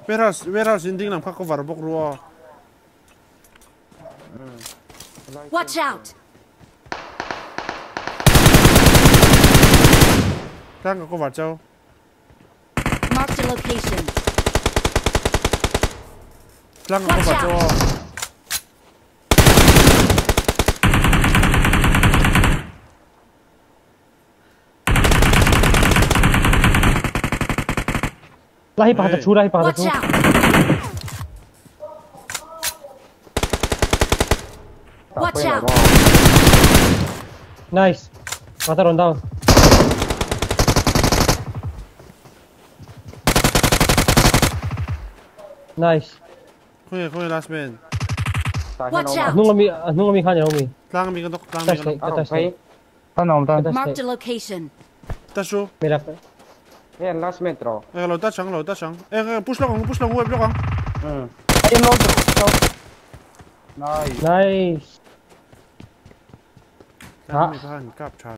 Warehouse warehouse in ding lam kha cover bawk ru aw. Watch out! Tlang ka cover chau. Marked a location. Tlang ka Watch cover chau out! aw. Lai pakhat a Hey. thu, lai pakhat a Watch thu. out! Watch out! Nice. Pakhat a rawn down. Nice. Khawnge khawnge last man. Watch A out! hnung ami a hnung ami khan i lo mi. Tlang ami ka dawk tlang ami Touch ka theih dawk. ka touch theih. Tan awm Ka tan. touch Marked theih. a location. Touch ru. Mi lak. Hey, last man tro. Eh lo touch ang lo touch ang. Eh push lawk ang push lawk web lawk ang. Ayun lo. Nice. Nice. Tlang ami khan kap tha.